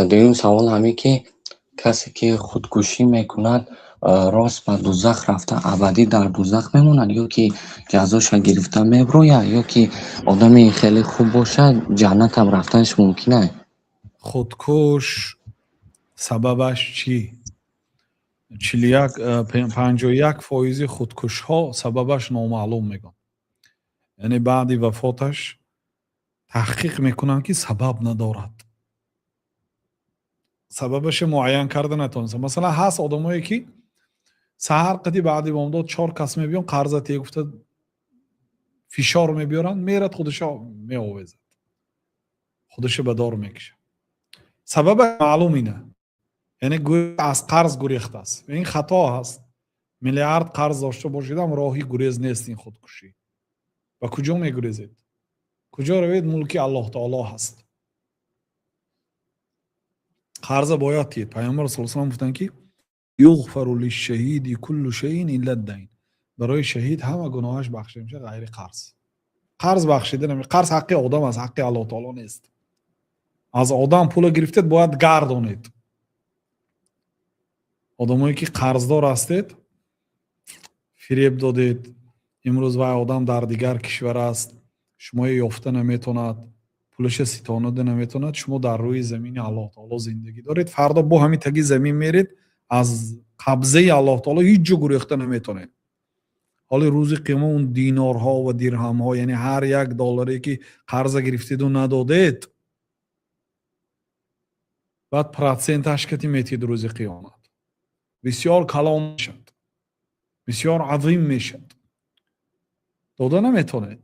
Дуюм савол ҳамин, ки касе ки худкушӣ мекунад, рост ба дузах рафта, абадӣ дар дузах мемонад ё ки ҷазоша гирифта меброяд, ё ки одами хеле хуб бошад, ҷаннатам рафтанаш мумкин аст? Худкуш сабабаш чӣ? 51% худкушҳо сабабаш номаълум мегӯянд, яъне баъди вафоташ таҳқиқ мекунанд, ки сабаб надорад, сабабаша муайян карда натавонистанд. Масалан, ҳаст одамое, ки саҳар қади баъди бомдод чор кас мебиён, қарза тия гуфта фишор мебиёранд, мерад, худашо меовезад, худашо ба дор мекушад. Сабаба маълум ина, яъне гӯё аз қарз гурехтааст. Ин хато аст. Миллиард қарз дошта бошедам, роҳи гурез нест ин худкушӣ. Ба куҷо мегурезед? Куҷо равед, мулки Аллоҳ таоло ҳаст. Қарза бояд тиед. Пайғамбар с салам гуфтанд, ки يغفر للشهيد كل شيء إلا الدين. Барои шаҳид ҳама гуноҳаш бахшида мешавад, ғайри қарз. Қарз бахшида наме. Қарз ҳаққи одам аст, ҳаққи Аллоҳ таоло нест. Аз одам пула гирифтед, бояд гардонед. Одамое ки қарздор ҳастед, фиреб додед, имрӯз вай одам дар дигар кишвар аст, шуморо ёфта наметонад, пулаша ситонода наметонад. Шумо дар рӯи замини Аллоҳ таоло зиндагӣ доред. Фардо бо ҳамин таги замин меред, аз қабзаи Аллоҳ таоло ҳеҷ ҷо гурехта наметонед. Ҳоли рӯзи қиёма он динорҳо ва дирҳамҳо, яъне ҳар як долларе ки қарза гирифтеду надодед, баъд проценташ кати метиҳед, рӯзи қиёмат бисёр калон мешад, бисёр азим мешад, дода наметонед.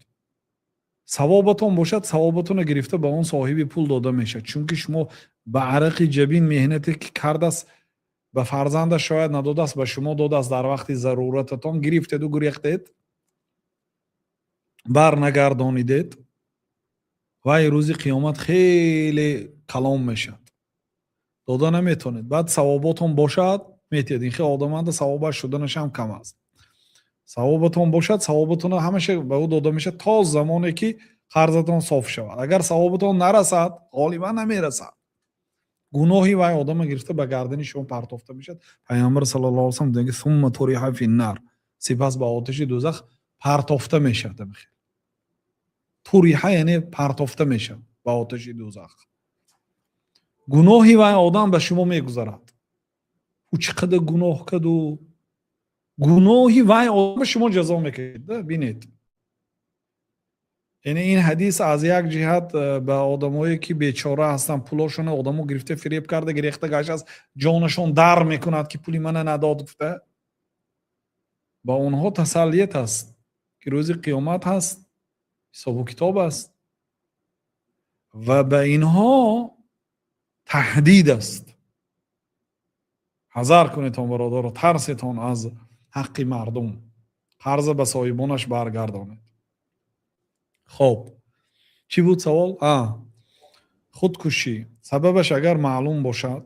Савобатон бошад, савобатонро гирифта, ба он соҳиби пул дода мешавад, чунки шумо ба арақи ҷабин меҳнате ки кардааст, ба фарзандаш шояд надодааст, ба шумо додааст. Дар вақти зарурататон гирифтеду гурехтед, бар нагардонидед, вай рӯзи қиёмат хеле калон мешавад, дода наметонед. Баъд савоботон бошад, метиҳед. Ин хел одаманда савобаш шуданаш ҳам кам аст. Савобатон бошад, савобатонро ҳамаша ба ӯ дода мешавад, то замоне ки қарзатон соф шавад. Агар савобатон нарасад, ғолибан намерасад, гуноҳи вай одама гирифта, ба гардани шумо партофта мешавад. Пайғамбар صلى الله عليه وسلم мегӯяд: ثم طرح في النار. Сипас ба оташи дӯзах партофта мешавад. طرح яъне партофта мешавад ба оташи дӯзах. Гуноҳи вай одам ба шумо мегузарад. Ӯ чӣ қадар гуноҳ карду, гуноҳи вай одам шумо ҷазо мекунед. Бинед, яъне ин ҳадис аз як ҷиҳат ба одамое ки бечора ҳастанд, пулошонро одамо гирифта, фиреб карда, гирехта гаштааст, ҷонашон дар мекунад, ки пули мана надод гуфта, ба онҳо тасаллият аст, ки рӯзи қиёмат ҳаст, ҳисобу китоб аст, ва ба инҳо таҳдид аст: ҳазар кунедтон, бародаро, тарсетон аз ҳаққи мардум, қарза ба соҳибонаш баргардонед. Хоб, чӣ буд савол? Худкушӣ сабабаш агар маълум бошад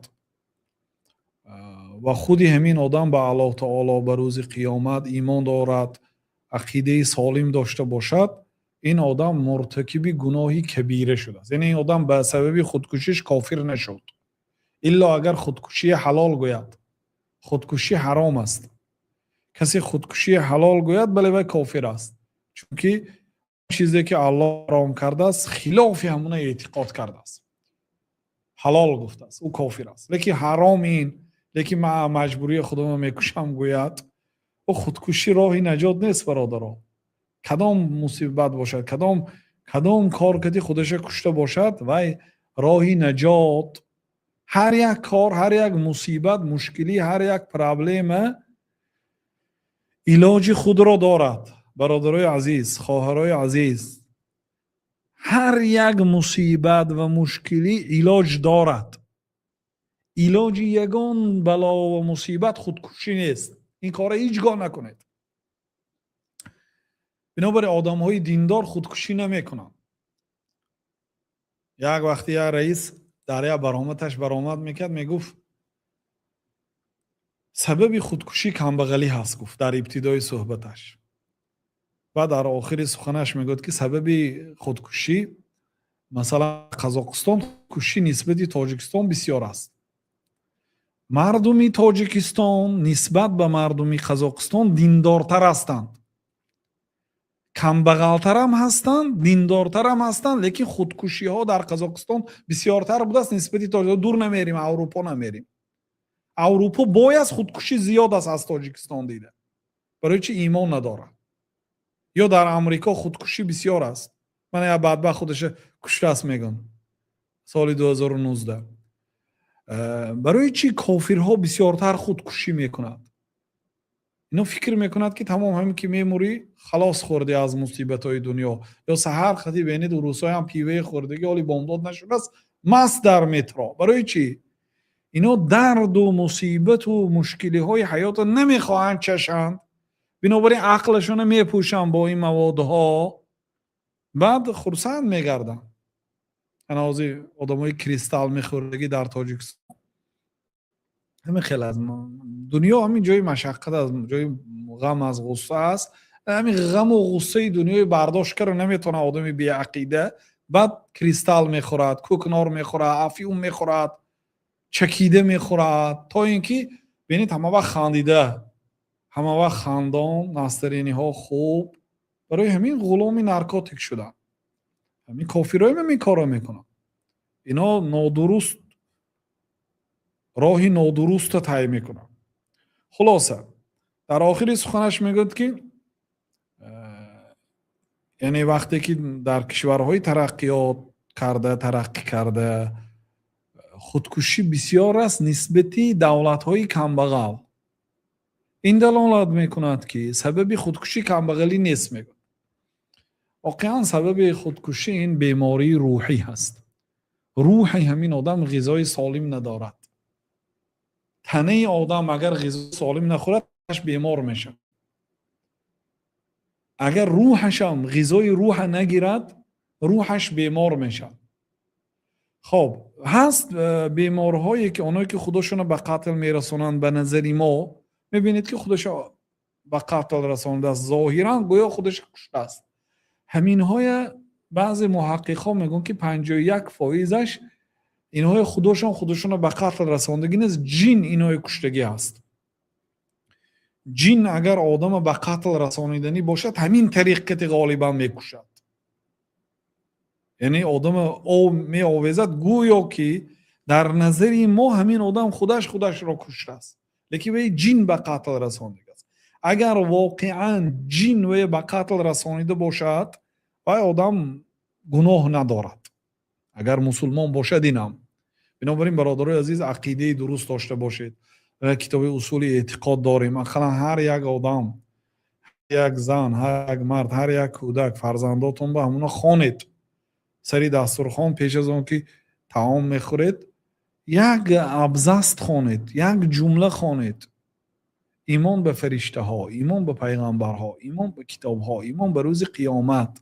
ва худи ҳамин одам ба Аллоҳ таоло, ба рӯзи қиёмат имон дорад, ақидаи солим дошта бошад, ин одам муртакиби гуноҳи кабира шудааст. Яъне ин одам ба сабаби худкушиш кофир нашуд, илло агар худкушии ҳалол гӯяд. Худкушӣ ҳаром аст. Касе худкушии ҳалол гӯяд, бале, вай кофир аст, чунки чизе ки Аллоҳ ҳаром кардааст, хилофи ҳамуна эътиқод кардааст, ҳалол гуфтааст, ӯ кофир аст. Лекин ҳаром ин, лекин ман маҷбурии худоро мекушам гӯяд, ӯ худкушӣ роҳи наҷот нест, бародаро. Кадом мусибат бошад, кадом кор кади худаша кушта бошад, вай роҳи наҷот. Ҳар як кор, ҳар як мусибат, мушкилӣ, ҳар як проблема илоҷи худро дорад. Бародарои азиз, хоҳарои азиз, ҳар як мусибат ва мушкилӣ илоҷ дорад. Илоҷи ягон бало ва мусибат худкушӣ нест. Ин корро ҳеҷ гоҳ накунед. Бинобар ин одамҳои диндор худкушӣ намекунанд. Як вақте як раис дар як баромадаш баромад мекард, мегуфт: «Сабаби худкушӣ камбағалӣ ҳаст», гуфт дар ибтидои суҳбаташ. Баъд дар охири суханаш мегӯяд, ки сабаби худкушӣ Масалан, Қазоқистон худкушӣ нисбати Тоҷикистон бисёр аст. Мардуми Тоҷикистон нисбат ба мардуми Қазоқистон диндортар ҳастанд, камбағалтарам ҳастанд, диндортарам ҳастанд, лекин худкушиҳо дар Қазоқистон бисёртар будааст нисбати Тоҷикистон. Дур намерим, Аврупо намерим. Аврупо бой аст, худкушӣ зиёд аст аз Тоҷикистон дида. Барои чи? Имон надорад. Ё дар Амрико худкушӣ бисёр аст. Мана, як бадбахт худаша куштааст, мегӯн, соли 2019. Барои чӣ кофирҳо бисёртар худкушӣ мекунад? Ино фикр мекунад, ки тамом, ҳамин ки мемурӣ, халос хӯрдӣ аз мусибатҳои дунё. Ё саҳар хати бенид, урусҳоям пиваи хӯрдагӣ, ҳоли бомдод нашудааст, маст дар метро. Барои чӣ? Ино дарду мусибату мушкилиҳои ҳаётро намехоҳанд чашанд. Бинобар ин ақлашонро мепӯшанд бо ин маводҳо, баъд хурсанд мегарданд. Ана, ҳозир одамои кристалл мехӯрдагӣ дар Тоҷикистон ҳамин хел аст. Дунё ҳамин ҷои машаққат аст, ҷои ғам аст, ғусса аст. Ҳамин ғаму ғуссаи дунёи бардошт карда наметавонад одами беақида. Баъд кристалл мехӯрад, кӯкнор мехӯрад, афюн мехӯрад, чакида мехӯрад, то ин ки бинед, ҳама вақт хандида, ҳама вақт хандон, настроение ҳо хуб. Барои ҳамин ғуломи наркотик шуданд. Ҳамин кофирҳоям ҳамин корро мекунанд. Ино нодуруст, роҳи нодурустро тай мекунанд. Хулоса, дар охири суханаш мегӯяд, ки яъне вақте ки дар кишварҳои тараққиёт карда, тараққӣ карда худкушӣ бисёр аст нисбати давлатҳои камбағал, ин далолат мекунад, ки сабаби худкушӣ камбағалӣ нест, мегӯяд. Воқеан, сабаби худкушӣ ин бемории рӯҳӣ ҳаст. Рӯҳи ҳамин одам ғизои солим надорад. Танаи одам агар ғизои солим нахӯрад, бемор мешавад. Агар рӯҳашам ғизои рӯҳа нагирад, рӯҳаш бемор мешавад. Хоб, ҳаст беморҳое, ки оное ки худошонро ба қатл мерасонанд, ба назари мо мебинед, ки худашо ба қатл расонидааст, зоҳиран гӯё худашо куштааст. Ҳаминҳоя баъзе муҳаққиқҳо мегӯянд, ки 51%-аш инҳои худошон худошонро ба қатл расондагӣ нест, ҷин инҳои куштагӣ ҳаст. Ҷин агар одама ба қатл расониданӣ бошад, ҳамин тариқати ғолибан мекушад, яъне одама меовезад, гӯё ки дар назари мо ҳамин одам худаш худашро куштааст, лекин вай ҷин ба қатл расондагааст. Агар воқеан ҷин вай ба қатл расонида бошад, вай одам гуноҳ надорад, агар мусулмон бошад инам. Бинобар ин, бародарои азиз, ақидаи дуруст дошта бошед. Китоби Усули эътиқод дорем. Ақаллан ҳар як одам, ҳар як зан, ҳар як мард, ҳар як кӯдак, фарзандотон ба ҳамуна хонед. Сари дастурхон пеш аз он ки таом мехӯред, як абзац хонед, як ҷумла хонед: имон ба фариштаҳо, имон ба пайғамбарҳо, имон ба китобҳо, имон ба рӯзи қиёмат,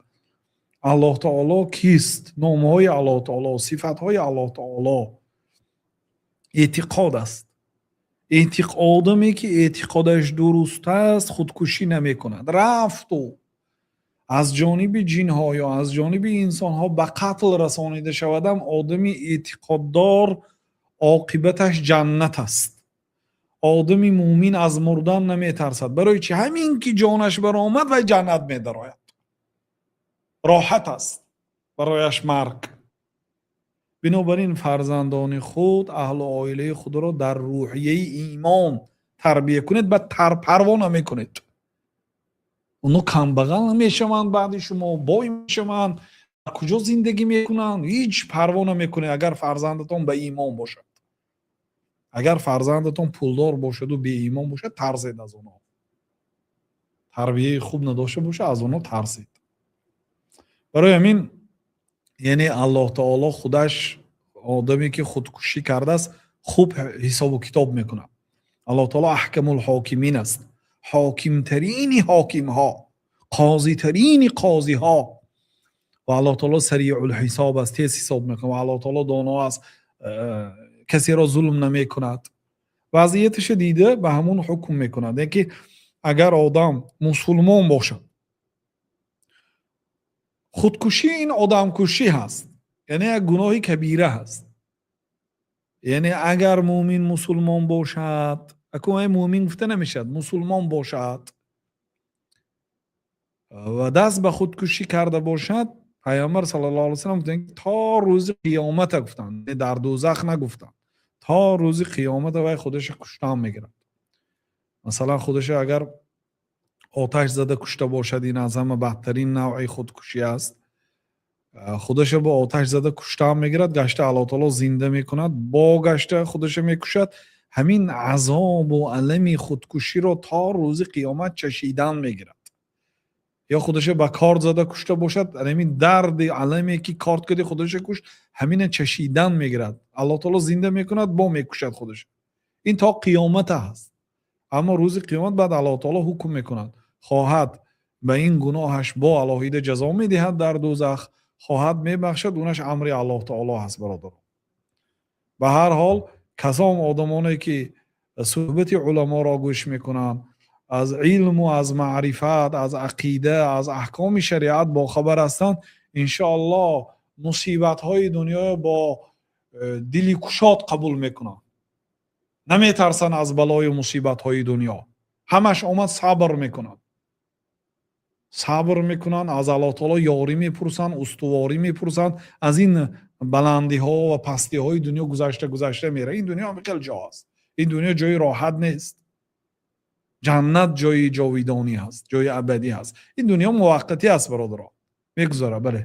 Аллоҳ таоло кист, номҳои Аллоҳ таоло, сифатҳои Аллоҳ таоло. Эътиқод аст. Одаме ки эътиқодаш дуруст аст, худкушӣ намекунад. Рафту аз ҷониби ҷинҳо ё аз ҷониби инсонҳо ба қатл расонида шавадам, одами эътиқоддор оқибаташ ҷаннат аст. Одами мӯмин аз мурдан наметарсад. Барои чи? Ҳамин ки ҷонаш баромад, вай ҷаннат медарояд, роҳат аст барояш марг. Бинобар ин фарзандони худ, аҳлу оилаи худро дар рӯҳияи имон тарбия кунед, ба парво намекунед. Оно камбағал намешаванд, баъди шумо бой мешаванд, дар куҷо зиндагӣ мекунанд, ҳеҷ парво намекунед, агар фарзандатон ба имон бошад. Агар фарзандатон пулдор бошаду беимон бошад, тарсед аз онҳо. Тарбияи хуб надошта бошад, аз онҳо тарсед. Барои ҳамин, яъне Аллоҳ таоло худаш одаме ки худкушӣ кардааст, хуб ҳисобу китоб мекунад. Аллоҳ таоло аҳкамул ҳокимин аст, ҳокимтарини ҳокимҳо, қозитарини қозиҳо. Ва Аллоҳ таоло сариъул ҳисоб аст, тез ҳисоб мекунад. Ва Аллоҳ таоло доно аст, касеро зулм намекунад, вазъияташа дида ба ҳамон ҳукм мекунад. Яке ки агар одам мусулмон бошад, худкушӣ ин одамкушӣ ҳаст. Яъне як гуноҳи кабира ҳаст. Яъне агар мӯмин, мусулмон бошад, акун мӯмин гуфта намешавад, мусулмон бошад ва даст ба худкушӣ карда бошад, Пайғамбар саллаллоҳу алайҳи васаллам гуфтанд, то рӯзи қиёмата гуфтанд, дар дӯзах нагуфтанд, то рӯзи қиёмата вай худаша куштан мегирад. Масалан, худаша агар оташ зада кушта бошад, ин аз ҳама бадтарин навъи худкушӣ аст. Худаша бо оташ зада куштан мегирад, гашта Аллоҳ таоло зинда мекунад, бо гашта худаша мекушад. Ҳамин азобу алами худкуширо то рӯзи қиёмат чашидан мегирад. Ё худаша ба корд зада кушта бошад, ҳамин дарди аламе, ки корд кади худаша кушт, ҳамина чашидан мегирад. Аллоҳ таоло зинда мекунад, бо мекушад худаша. Ин то қиёмата ҳаст. Аммо рӯзи қиёмат баъд Аллоҳ таоло ҳукм мекунад, хоҳад, ба ин гуноҳаш бо алоҳида ҷазо медиҳад дар дӯзах, хоҳад, мебахшад. Унаш амри Аллоҳ таоло ҳаст, бародарон. Ба ҳар ҳол, касон одамоне, ки суҳбати уламоро гӯш мекунанд, аз илму аз маърифат, аз ақида, аз аҳкоми шариат бохабар ҳастанд, иншоаллоҳ, мусибатҳои дунёро бо дили кушод қабул мекунанд, наметарсанд аз балою мусибатҳои дунё. Ҳамаш омад, сабр мекунанд, сабр мекунанд, аз Аллоҳ таоло ёрӣ мепурсанд, устуворӣ мепурсанд. Аз ин баландиҳо ва пастиҳои дунё гузашта гузашта мера. Ин дунё ҳам хел ҷо аст, ин дунё ҷои роҳат нест. Ҷаннат ҷои ҷовидонӣ ҳаст, ҷои абадӣ ҳаст. Ин дунё муваққатӣ аст, бародарон, мегузарад. Бале.